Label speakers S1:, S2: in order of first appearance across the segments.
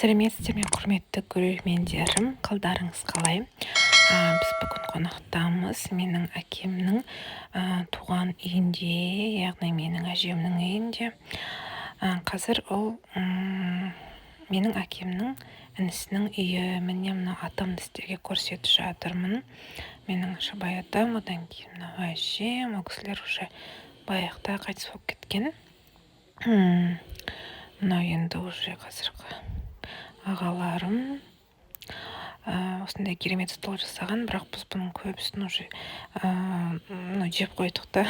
S1: Сәлеметсіздер ме, құрметті көрермендерім! Қалдарыңыз қалай? Біз бүгін қонақтамыз, менің әкемнің туған үйінде, яғни менің әжемнің үйінде. Қазір ол менің әкемнің інісінің үйі. Міне, мына атамды сіздерге көрсетіп жатырмын. Менің Шабай атам, одан кейін мынау әжем. Ол кісілер уже баяғыда қайтыс болып кеткен. Мынау енді уже қазіргі ағаларым. Осындай керемет стол жасаған, бірақ біз бұның көбісін уже ну, жеп қойдық та,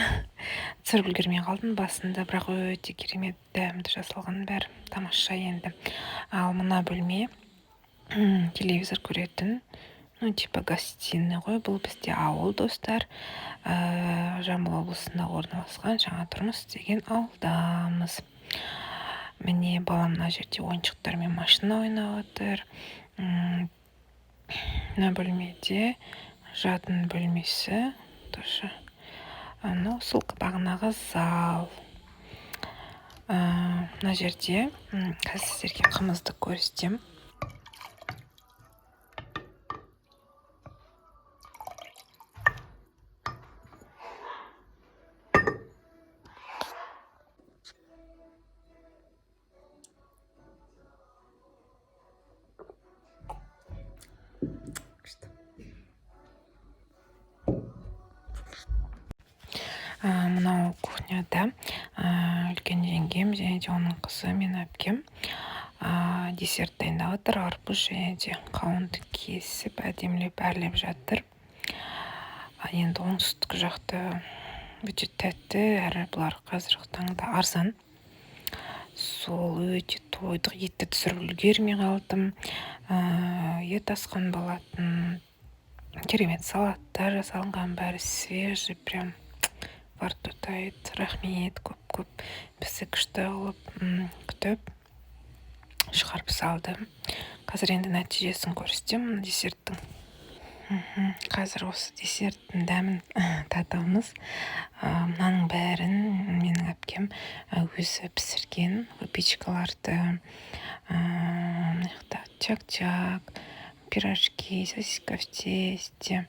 S1: түсіріп үлгермей қалдым басында. Бірақ өте керемет, дәмді жасалған, бәрі тамаша енді. Ал мына бөлме телевизор көретін, ну, типа гостиный ғой. Бұл бізде ауыл, достар. Жамбыл облысында орналасқан Жаңа Тұрмыс деген ауылдамыз. Міне, балам мына жерде ойыншықтармен машина ойнап отыр. Мына бөлмеде жатын бөлмесі тоже. Анау сол бағанағы зал. Мына жерде қазір сіздерге қымызды көрсетемін. Күшті. Мынау кухняда үлкен жеңгем және де оның қызы, менің әпкем, десерт дайындап жатыр. Арбуз және де қауынды кесіп, әдемілеп әрлеп жатыр. Енді оңтүстік жақта өте тәтті, әрі бұлар қазіргі таңда арзан. Сол өте тойдық, етті түсіріп үлгермей қалдым. Ет асқан болатын, керемет салаттар жасалынған, бәрі свежий, прям во рту тает. Рахмет көп көп, бізді күшті қылып күтіп шығарып салды. Қазір енді нәтижесін көрсетемін мына десерттің. Қазір осы десерттің дәмін татамыз. Мынаның бәрін менің әпкем өзі пісірген, выпечкаларды. Мына жақта чак чак, пирожки, сосиска в тесте,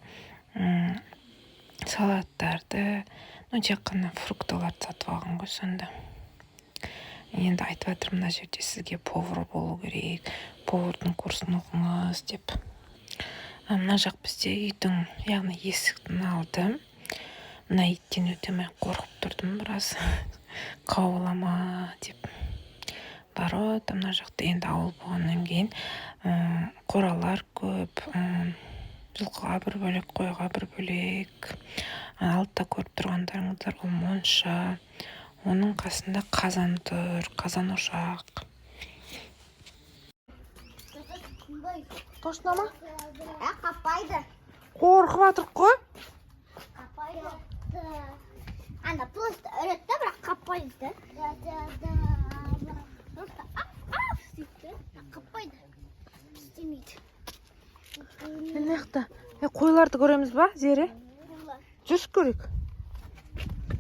S1: салаттарды, ну, тек қана фруктыларды сатып алған ғой сонда. Енді айтып жатыр, мына жерде сізге повар болу керек, повардың курсын оқыңыз деп. Мына жақ бізде үйдің, яғни есіктің алды. Мына иттен өте алмай қорқып тұрдым біраз, қауып ма деп. Ворота мына жақта. Енді ауыл болғаннан кейін қоралар көп, жылқыға бір бөлек, қойға бір бөлек. Алдыда көріп тұрғандарыңыздар, ол монша, оның қасында қазан тұр, қазан ошақ. Точно ма?
S2: Қаппайды.
S1: Қорқып жатырық қой.
S2: Қаппайды. Ана просто үреді да, бірақ қаппайды да. Просто аф аф істейді да, қаппайды. Істемейді.
S1: Мына жақта қойларды көреміз ба, Зере?
S2: Қойлар.
S1: Жүрші, көрейік.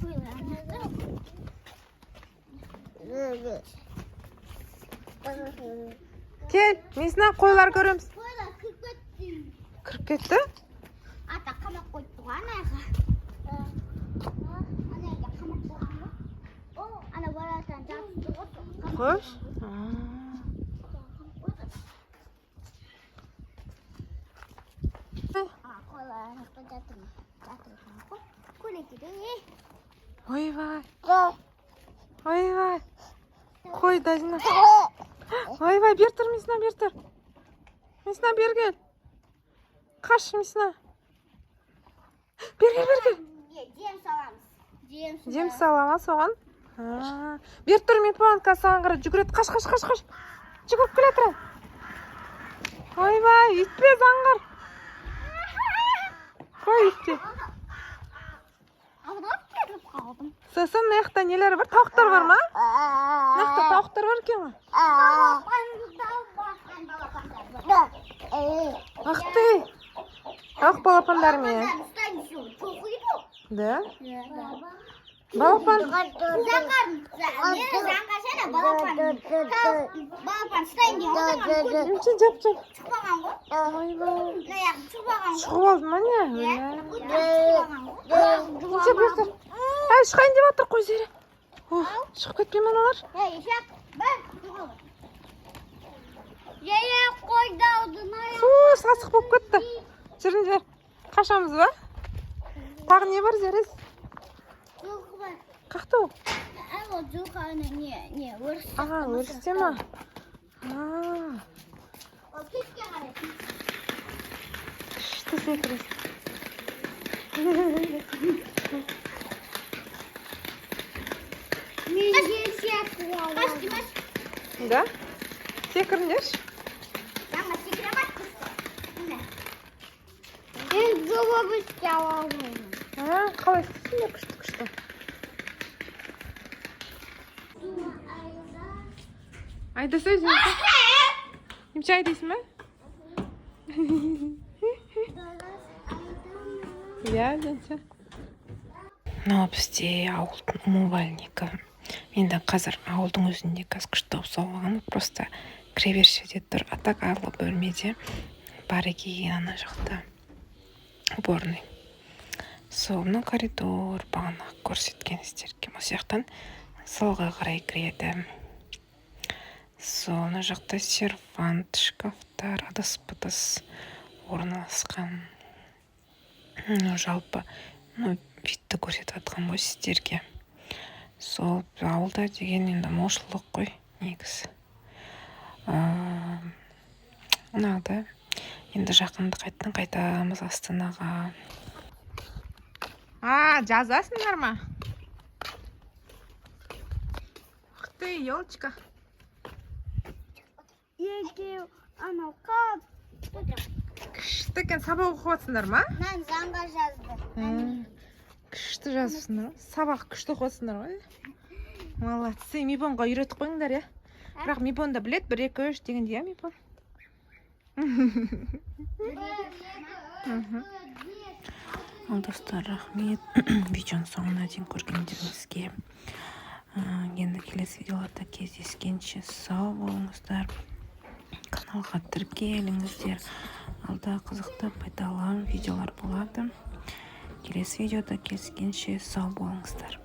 S2: Қойлар ана жақта.
S1: Кел, Мисна, қойлар көреміз.
S2: Қойлар кіріп кетті.
S1: Кіріп кетті.
S2: Ата қамап қойыпты ғой ана жаққа. Ана жерге қамап қойған ғой. О, ана воротаны жабып тұр ғой, сол қамап
S1: Қош.
S2: Қамап қойған. А, қойлар ана жақта жатыр ма? Жатыр екен ғой. Көлеңкеде.
S1: Ойбай, ойбай, қой дазина. Ойбай, бері тұр, Мисна, бері тұр. Мисна, бері кел. Қаш, Мисна, бері кел, бері кел.
S2: Жем саламыз. Жем.
S1: Жем сала ма соған? Бері тұр, Мипон, қазір саған қарай жүгіреді. Қаш, қаш, қаш, қаш, жүгіріп келе жатыр. Ойбай, үйтпе, заңғар, қой, үйтпе.
S2: Алдыға кетіп қалдым.
S1: Сосын мына жақта нелер бар? Тауықтар бар ма? Мына жақта тауықтар бар екен ғой.
S2: Балапандар.
S1: Ах ты, тауық балапандарымен. Да, балапан.
S2: Заңғар, заңғар, балапан. Балапан. Аяғын ұстайын деген ғой.
S1: Емше, жап, жап.
S2: Шықпаған ғой.
S1: Ойбай.
S2: Мына аяғым шықпаған ғой.
S1: Шығып алды ма, не?
S2: Иә.
S1: Өлә.
S2: Шықпаған ғой.
S1: Емше, бұ жақта. Әй, шығайын деп жатыр қой, Зере. О, шығып кетпей ме аналар?
S2: Ей, ешек, бір. Жая қойды алдына.
S1: Фу, сасық болып кетті. Жүріңдер. Қашамыз ба? Тағы не бар, Зере?
S2: Жылқы бар.
S1: Қақты ол?
S2: Ә, ол жылқы ана не, өріс.
S1: А, өрісте ма? А,
S2: Ол кешке қарай.
S1: Күшті секіресің.
S2: Мен қаш, Димаш.
S1: Да? Секіріңдерші.
S2: Жаңа секіре алмайсың. Міне. Мен жауап істей аламын.
S1: А, қалай істейсіңдер, күшті, күшті. Айдаса өзің. Емше, айдайсың ба? Иә, Женше. Мынау бізде ауылдың умывальнигі. Енді қазір ауылдың өзінде қазір күшті қылып соғып алған, просто кіреберіс жерде тұр. А так арғы бөлмеде бар екен, ана жақта уборный. Сол мына коридор, бағана көрсеткен сіздерге, осы жақтан залға қарай кіреді. Сол мына жақта сервант, шкафтар, ыдыс пыдыс орналасқан. Ну, жалпы, ну, видті көрсетіп жатқан ғой сіздерге. Сол ауылда деген енді молшылық қой негізі. Ұнады. Енді жақында қайтадан қайтамыз Астанаға. А, жазасыңдар ма? Ух ты, елочка.
S2: Екеу анау қап.
S1: Күшті екен. Сабақ оқып жатсыңдар ма?
S2: Мен заңға жазды.
S1: Күшті жазыпсыңдар ғой. Сабақ күшті оқып жатсыңдар ғой. Молодцы. Мипонға үйретіп қойыңдар, иә. Бірақ Мипон да біледі, бір, екі, үш дегенде, иә, Мипон? Ал, достар, рахмет видеоның соңына дейін көргендеріңізге. Енді келесі видеоларда кездескенше сау болыңыздар, каналға тіркеліңіздер, алда қызықты, пайдалы видеолар болады. Келесі видеода кездескенше сау болыңыздар.